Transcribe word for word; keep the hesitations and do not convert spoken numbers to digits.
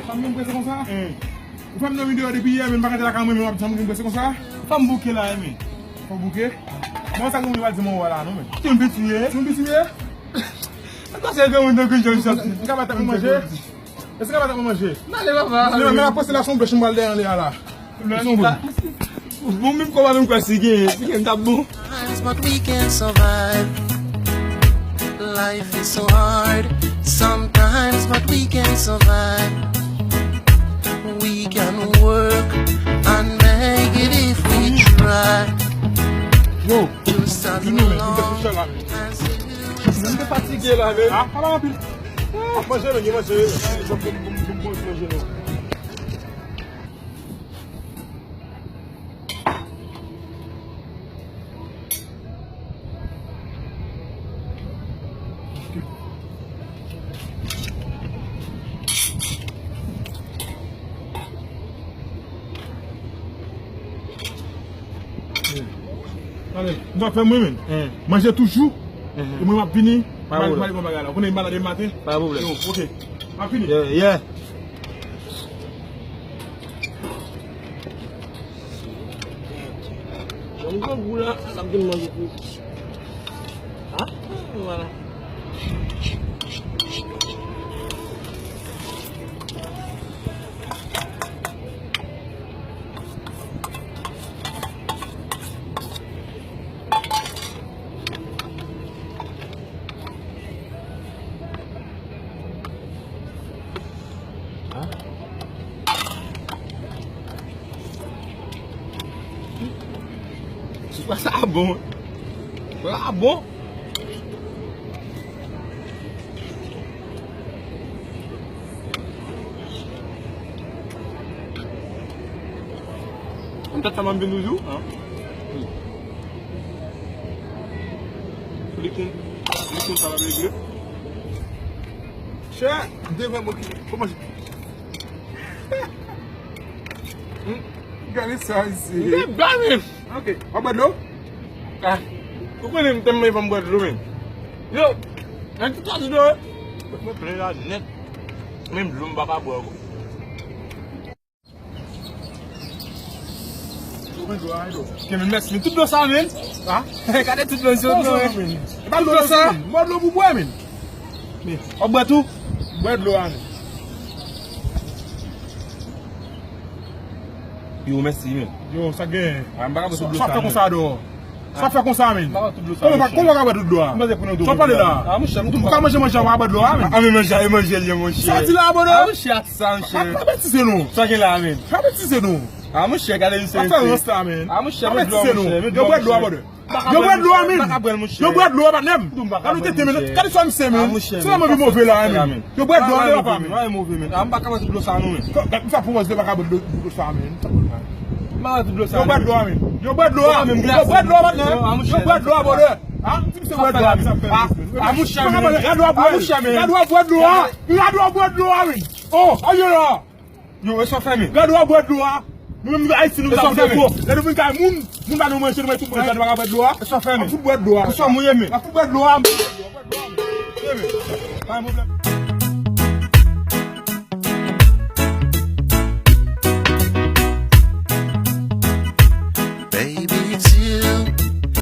Fanm gen prese konsa? Ou fè m dòmi deyò depi yè, men m pa ka te lakay mwen, men w ap janm gen prese konsa? Fanm bouke la, men. Fanm bouke? Mwen sa gen moun ki pral di mwen wè la, non, men. Ti yon piti ye. Ti yon piti ye? Mwen panse gen moun tankou Jean Michel. M ka ba tèt mwen manje? Èske m ka ba tèt mwen manje? N ale, papa. Men, men la poste la son bèch m pral dèyè an lè a la. Son bon. Bon, menm kòman nou kwè si gen, si gen t ap bon. Sometimes, but we can survive. Life is so hard sometimes, but we can survive. We can work and make it if we try. Yo, just as long as you Mwen te fatige la, men. Ah, pa mal anpil. Ap manje, men, gen manje. Manje, non. Ale, nou ap fè mwen, men. Manje toujou. E mwen, m ap vini. Pa pwoblèm. M al, m al pran bagay la. Ou konnen m malad depi maten. Pa pwoblèm. Yo, ok. M ap vini. Yeah, yeah. Jan m pran gou la, n ap vin manje tou. Ah, vwala. Soup sa bon. Sa bon. Mwen tèt sa m ap vin toujou. Li konn, li konn sa l ap regle. Chè, devan mwen ki kòman. Hmm. Gade sa isi. Mwen ba men. Ok. W ap bwè dlo? Ah. Ou konnen m tèlman fè m bwè dlo men. Yo, nan ti twas dlo. Mwen plen la nèt. Menm dlo m pa ka bwè ankò. Kenbe mèsi, men tout dlo sa men. Ah? Gade tout dlo sa men. E pa dlo sa men. Bwè dlo pou bwè men. W ap bwè tou? Bwè dlo a men. Yo, mèsi men. Yo, sa gen? Ah, m pa ka bwè tout dlo sa men. Sa fè konsa dò. Sa fè konsa men. Kòman pa, kòman pa ka bwè tout dlo a? Sa pale la. Ah, monchè, m tou ka manje manje a pa bwè dlo a men. Ah, men manje a, e manje l ye, monchè. Sa di la, bòdè? Ah, monchè, sa, monchè. Pa, pa betize non. Sa gen la men. Pa betize non. Ah, monchè, gade misye. Pa fè rans la men. Ah, monchè, pa betize non. Yo bwè dlo a, bòdè. Yo bwè dlo a men. Yo bwè dlo a, patnè m. Gade tete men. Gade sa misye men. Se la manje move la men. Yo bwè dlo a, papa men. Manje move men. Ah, m pa ka manje dlo sa non men. Sa pou manje pa ka bwè dlo sa men. M pa manje dlo sa. Yo bwè dlo a men. Yo bwè dlo a. Yo bwè dlo a, patnè. Yo bwè dlo a, bòdè. Ah, ti misye bwè dlo a men. Ah, monchè men. Gade w ap bwè. Gade w ap bwè dlo a. Gade w ap bwè dlo a men. Oh, ayo la. Yo, e sa fè men. Gade w ap bwè dlo a. Nou menm Ayiti nou ta fè fo. Lè nou vin kay moun, moun pa nou manje, nou manje tout manje, nou pa ka bwè dlo a. E sa fè men. Ap fout bwè dlo a. E sa mouye men. Ap fout bwè dlo a. Pa gen pwoblèm. Baby, it's you.